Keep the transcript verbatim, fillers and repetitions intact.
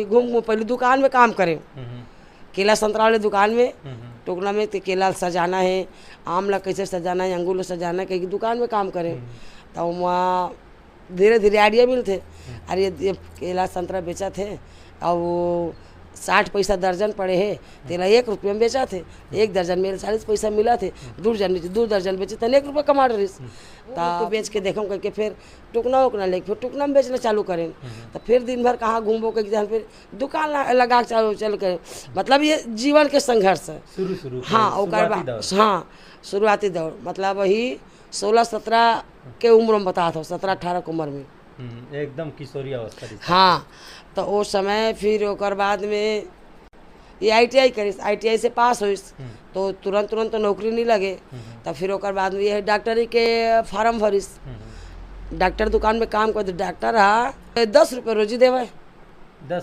घूम घूम पहले दुकान में काम करे, हम्म, केला संतरा वाले दुकान में, हम्म, टोकना में ते केला सजाना है, आम ला कैसे सजाना है, अंगूर ला सजाना है, कहीं दुकान में काम करे। हम्म। तो वहाँ धीरे धीरे आइडिया मिलते। अरे, ये केला संतरा बेचत हे, अउ वो साठ पैसा दर्जन पड़े हे, तेला एक रुपया में बेचत हे, एक दर्जन में चालीस पैसा मिलत हे, दू दर्जन बेचे, दू दर्जन बेचे, तने एक रुपया कमा रहिस। त तो बेच के देखम करके फिर टुकना उकना लेके फिर टुकना में बेचना चालू करेन। त फिर दिन भर कहाँ घूमबो करके जहाँ फिर दुकान ला-, लगा के चालू चल के, मतलब ये जीवन के संघर्ष है। शुरू, शुरू के हाँ, ओकर शुरुआती बाद, दौर। हाँ, शुरुआती दौर, मतलब वही सोलह सत्रह के उम्र में बतात हो, सत्रह अठारह के उम्र में। हम्म, एकदम किशोरी अवस्था रहिस। हाँ, तो वो समय फिर ओकर बाद में ये आई टी आई करिस, आई टी आई से पास होइस, हम्म। तो तुरंत, तुरंत तो नौकरी नहीं लगे। हम्म। तो फिर ओकर बाद में ये डॉक्टरी के फार्म भरिस। हम्म। डॉक्टर दुकान में काम कर, डॉक्टर हा दस रुपये रोजी देवे। दस